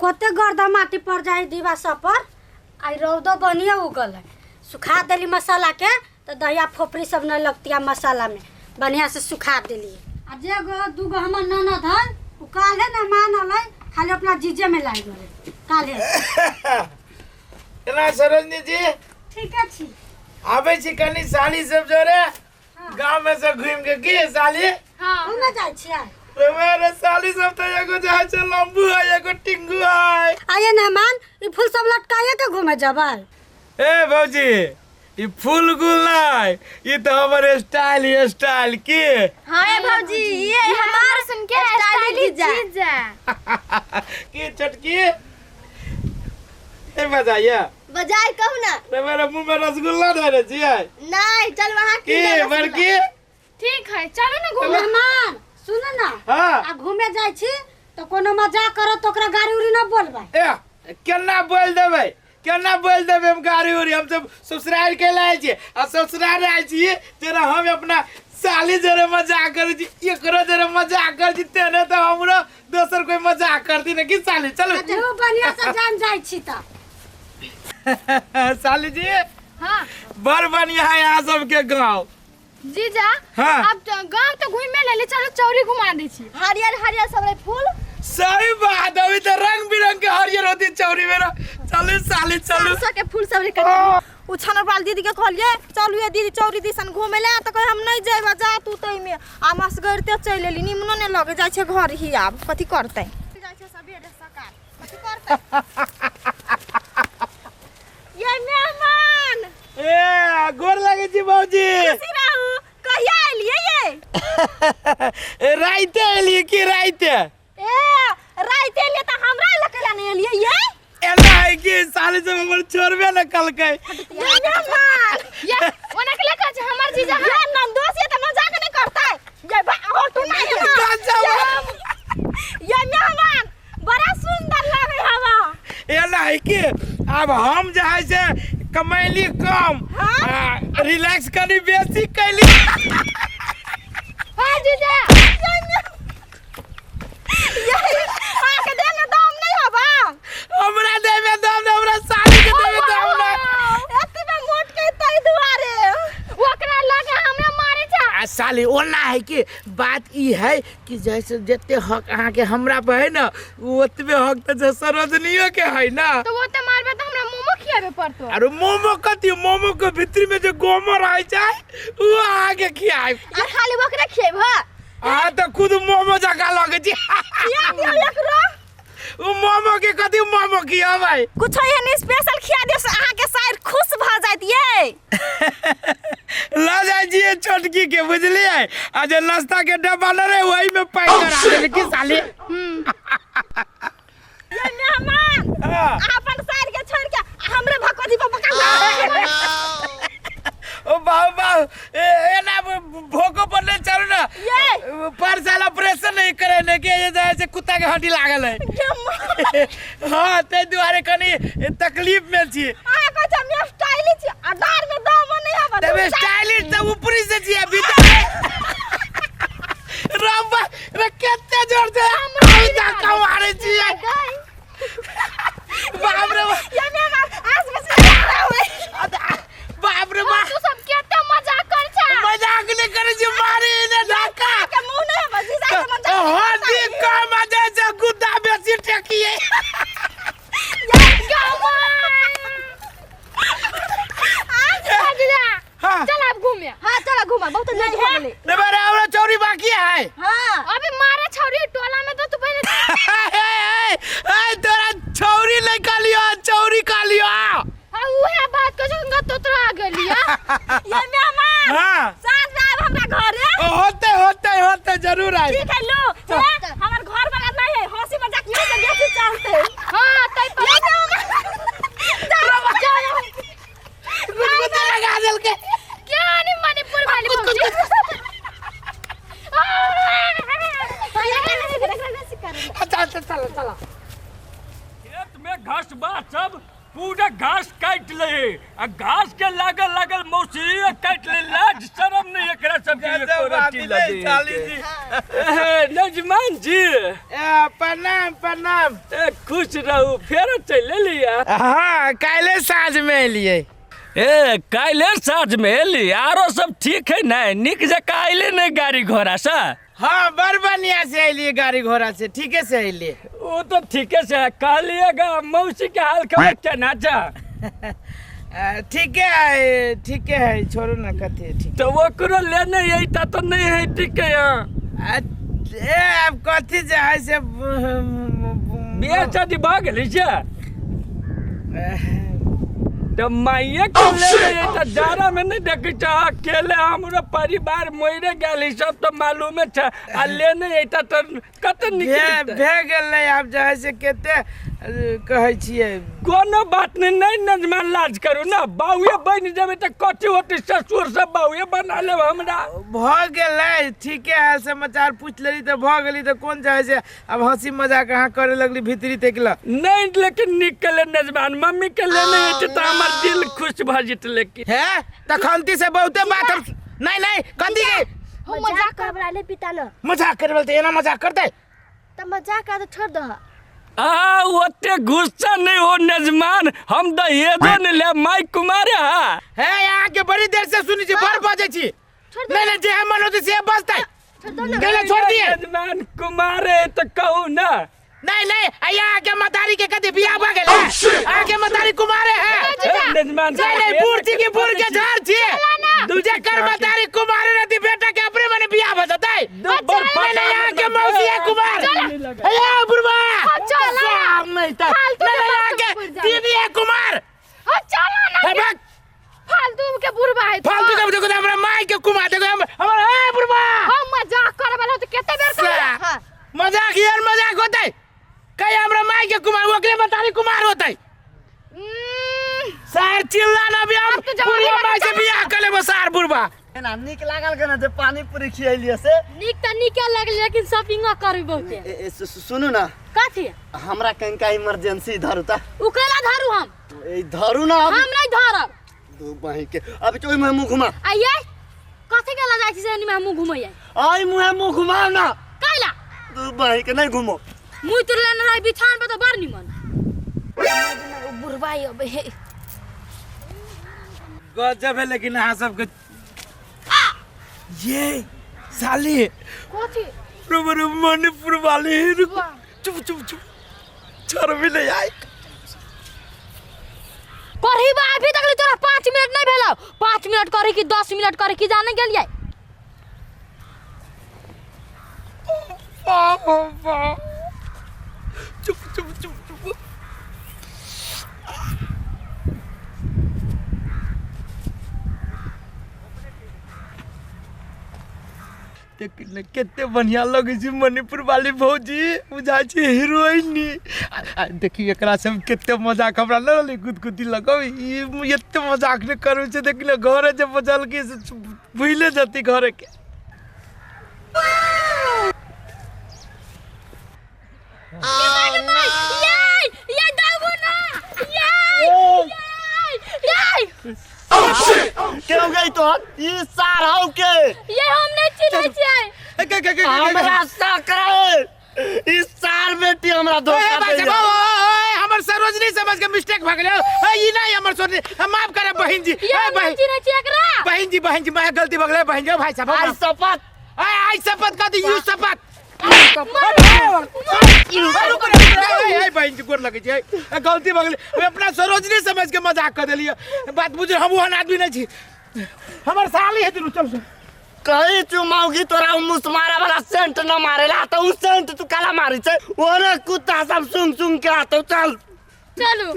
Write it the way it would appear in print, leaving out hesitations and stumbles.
कते गर्दा माटी पड़ जाए दीवा सब पर। आई रौदो बढ़िया उगल है, सुखा देली मसाला के तो दहिया फोपड़ी सब नहीं लगती है मसाला में, बढ़िया से सुखा देली। आ जे गो दू गो हमर ननद है उ काल्हे ना मानल है, खाली अपना जीजे में लाग गेलै काल्हे। केना सरोजनी जी? ठीके छी। आबै छी कनी साली सब जोरे गाँव में से घूम के की साली? हाँ घूमे जाइ छियै। रे मेरे साली सब तो एगो जाइ छै लम्बू है एगो टिंगू है। आइए मेहमान, ई फूल सब लटकाइए के घूमे जबै? ए भौजी, ई फूल गुल नहीं, ई तो हमर स्टाइल है, स्टाइल की। हाँ ए भौजी, ये हमार सुन के स्टाइलिश जीजा। की छोटकी ए बजाइए? बजाय कहू ना। रे मेरे मुंह में रसगुल्ला धरे छियै। नहीं चल वहाँ की बड़की? ठीक है चलो ना घूमे। मेहमान सुन ना। हाँ। आ घूमे जाइ छी तो कोनो मजाक करत तो ओकरा गाड़ी उड़ी ना बोलबै। ए केना बोल देबै, केना बोल देबै हम गाड़ी उड़ी? हम सब ससुराल के लायल छियै आ ससुराल आयल छियै जेना हम अपना साली जरे मजाक करै छी, एकरो जरे मजाक करै छी, तेने तो हमरो दोसर कोई मजाक करती ना की साली? चलो चलो बढ़िया से जान जाइ छी त। साली जी। हाँ। बड़ बढ़िया है यहाँ सबके गाँव। जीजा। हाँ। अब तो गाँव तो घूमे ले, चलो चौरी घुमा दै छी। हरियर हरियर सब रहे फूल। सही बात, अभी तो रंग बिरंग के हरियर होती चौरी मेरा। चलो साली चलो। सरसों के फूल सब रे। उ छनरपाल दीदी के कहलिए चलू ये दीदी चौरी दिसन घूमे ले, त कहे हम नहीं जेबा, जा तू तई में। आ मसगरते चल एली, निमनो ने लगे जाय छै घर ही, आब कथी करतै? जाय छै सबेरे सकाल, कथी करतै? ये मेहमान। ए गोर लगे छी भौजी। खुशी रहू, कहिया एलिए ये? ए राइते एलिए की राइते? ए राइते एलिए त हमरा लकेला नहीं एलिए ये? एना है कि साली सब हमर छोड़बे न कलकै। ये मेहमान। ये ओना के लका छै हमर जीजा। ये नंदोस ये त मजाक नहीं करतै। ये बा होटू नहीं है। ये मेहमान बड़ा सुंदर लगे हवा। एना है कि अब हम जे है से कमैली कम, हाँ? रिलैक्स कनी बेसी कैली। हां जीजा। ये आके दे में दम नहीं हवा। हमरा दे में दम नहीं, हमरा साली के दे में दम नहीं। एतबे मोट के तई दुआरे ओकरा लगे हमरा मारे छा। आ साली ओना है कि बात ई है कि जैसे जते हक अहाँ के हमरा पर है ना, ओतबे हक तो जे सरोजनियो के है ना। तो वो तो मारबे तो हमरा मोमो खियाबे पड़तो। अरे मोमो कथी, मोमो के भीतर में जो गोमो रहे छै वो अहाँ के खियाब। आ खाली ओकरे खियाब? हां अहाँ तो खुद मोमो जका लगे छी। खिया दियो एकरो। उ मोमो के कथी मोमो खियाबै? कुछ एहन स्पेशल खिया दियो से अहाँ के साइड खुश भ जाइत ये। ल जाइ छियै छोटकी के, बुझलियै? आ जे नाश्ता के डब्बा न रहे वही में पैक करा देबै की साली? ये मेहमान। हाँ। अहाँ अपन साइड के छोड़ के हमरे भकोजी पर पका। ओ बाबू बाबू, ए एना भोको पर नहीं चलू ना। ये। पर साल ऑपरेशन नहीं करे ने के ये जाए से कुत्ता के हड्डी लागल है। हाँ ते दुआरे कनी तकलीफ में छी। अहाँ कहै छी हम स्टाइलिश छी आ डार में दम नहीं आबत। तब स्टाइलिश त ऊपरी से छी भीतर। रब्बा रे केते जोर से हम धक्का मारे छी। बाप रे बाप। ये मेहमान आस बस बाप रे बाप। तू सब केते मजाक कर छा। मजाक नहीं करे छी, मारे ने धक्का। के मुंह नहीं आबत जीजा के मजाक। हड्डी कम आ जाए से गुद्दा बेसी टेकिए। हाँ। चल अब घूमे। हाँ चल घूमा, बहुत लेट हो गेलै। नहीं बरे हमरा चौरी बाकी है। हाँ। अभी मारे छौरी टोला में तो तू पहले। ए, ए, तोरा छौरी नहीं कहलियो, चौरी कहलियो। हाँ उहे बात के जो तो तोरा आ गेलिया। ये मेहमान। हाँ। साँझ में आब हमरा घरे। ओ, होते होते होते जरूर आए। ठीक है लो। ए, हमर घर वाला नहीं है, हंसी मजाक ये सब बेसी चलते। हाँ तई पर। ये मेहमान। जाओ, जाओ। गुदगुदी लगा देलके। क्या नहीं मणिपुर वाली भौजी। अच्छा अच्छा चलो चलो। खेत में घास बा सब पूरा घास काटि ले आ घास के लागल लागल मौसी काटि ले। लाज शरम नहीं एकरा सब के एको रत्ती लगे। साली जी। ए, नजमान जी। ए, प्रणाम प्रणाम। ए, खुश रहू। फेर चलि लिया? हाँ, काल्हि साँझ में एलियै। ए, काल्हि साँझ में एली? आरो सब ठीक है ने? नीक जकाँ अयले ने गाड़ी घोड़ा से? हाँ, बड़ बढ़िया से एलियै, गाड़ी घोड़ा से ठीके से एलियै। ओ तऽ ठीके से कहलिएगा। मौसी के हाल खबर केना छै? ठीके है, ठीके है। छोड़ू ना, कथी ठीक। तऽ ओकरो लेने अइता तऽ नहि है ठीके यहाँ। ए, आब कथी जे है से बियाह शादी भऽ गेलै छै तऽ माइये के लेने अइता। जाड़ा में नहि देखै छ अकेले हमरो परिवार मरे गेल, ई सब तऽ मालूमे छै। आ लेने अइता तऽ कते नीक रहितै। भए गेलै। आब जे है से कते कहै छियै। कोनो बात नहि। नहि नजमान, लाज करू ने। बाउए बनि जेबै तऽ कथी होतै? ससुर सब बाउए बना लेब हमरा। भऽ गेलै, ठीके है। समाचार पूछि लेली तऽ भऽ गेली। तऽ कोन जे है से आब हँसी मजाक अहाँ करे लगली भीतरी तकला। नहि, लेकिन नीक केले नजमान, मम्मी के लेने अइतै तऽ हमर दिल खुश भऽ जेतै लेकिन। हे, तखनती से बहुते बात हम नहीं नहीं कथी के हम मजाक करबला ले पिता न। मजाक करे बोलते, एना मजाक करते। त मजाक कर छोड़ दह। आ ओते गुस्सा नहीं हो नजमान, हम दहेजो नहीं ले, माई कुमार है। हे, यहाँ के बड़ी देर से सुनी छी, बड़ बजै छी। छोड़ दे। नहीं नहीं, जे हम मन होते से बजतै। छोड़ दो ना। गेले, छोड़ दिए। नजमान, कुमार है तो कहू ना। नहीं नहीं, यहाँ के मतारी के कथी बियाह भ गेल है? यहाँ के मतारी कुमारे है। ए, नजमान। नहीं नहीं, बूढ़ छी कि बूढ़ के झाड़ छी? जेकर मतारी कुमारे रहती, बेटा के अपने मने बियाह भ जतै। नहीं नहीं, यहाँ के मौसी है कुमार। हे बुढ़वा। चल ना। साहब नहीं त फालतू नहीं के नहीं, यहाँ बात के बुझ जा। दीदी है कुमार। हाँ, चल ना। हे भाग। फालतू के बुढ़बा है। फालतू के देखो, हमरा माई के कुमार देखो। हम हमर हे बुढ़वा। हम मजाक करे वाला तो केते बेर सा। कर। हां। मजाक यार मजाक होतै कहीं? हमरा माई के कुमार, ओकरे मतारी कुमार होतै। सार चिल्ला ना भी हम अब तो जवानी बुढ़िया वाला माई से चला। बियाह कर लेबो सार बुढ़बा। एना नीक लागल के ना जे पानी पूरी खियलियै से? नीक तऽ नीके लगलै, लेकिन शॉपिंगो करू बहुते। ए, ए, सुनू ना। कथी? हमरा कनिका इमरजेंसी धरू तऽ। उ कैला धरू हम? ए, धरू ना। हम नहीं धरब। दू बहिन के अभी तो ओहिमे मुँह घुमा। आ ये कथी के लगा छी से एनी में मुंह घुमैया? आई मुँहे मुँह घुमाओ ना। कैला? दू बहिन के नहीं घुमो। मुँह तुर लेने रही बिछान पे तो बड़ निमन। बुढ़बा अबे हे। गजब है लेकिन अहाँ सबके ये साली। कथी? रुको रुको, मणिपुर वाली, रुको। चुप चुप चुप, छोड़ भी नहीं आई। करही बा, अभी तक ले तोरा 5 मिनट नहीं भेलौ। 5 मिनट करे कि 10 मिनट करे कि जाने गेलियै। वाह वाह, चुप चुप चुप चुप। देख ने, कते बढ़िया लगै छै मणिपुर वाली भौजी, बुझाइ छै हीरोइन। देखी, एकरा से कते मजाक हमरा न रहलै गुदगुदी लगब। ई एते मजाक नहि करै छै। देखी ने, घरे जे बजल के से भूले जती घरे के। ये ये दाबू ना, ये ये ये। क्यों गई तो ई सार हौ के? ये हम नहीं चिन्है छियै। हमरा शक रहे, ई सार बेटी हमरा धोखा भाई दैया। साहब, ओए, हमर सरोजनी समझ के मिस्टेक भऽ गेलै। ए, ई नहीं हमर सरोजनी, हम माफ करब बहिन जी। ये ए, हम नहीं बहिन चिन्है छियै एकरा। बहिन जी, बहिन जी, मैं गलती भऽ गेलै बहिन जी। भाई साहब। आई शपथ। ए, आई शपथ कथी? You शपथ। बहिन जी, गोर लगै छै। ए, गलती भऽ गेलै। हम अपना सरोजनी समझ के मजाक कर देलियै। बात बुझ, हम ओहन आदमी नहीं छी। हमर साली है दुनू, चल। कही चुमाउगी तोरा उ मुस मारे वाला सेंट न मारेला त उ सेंट तू काला मारी छै? ओने कुत्ता सब सुंग सुंग के आतो। चल। चलू।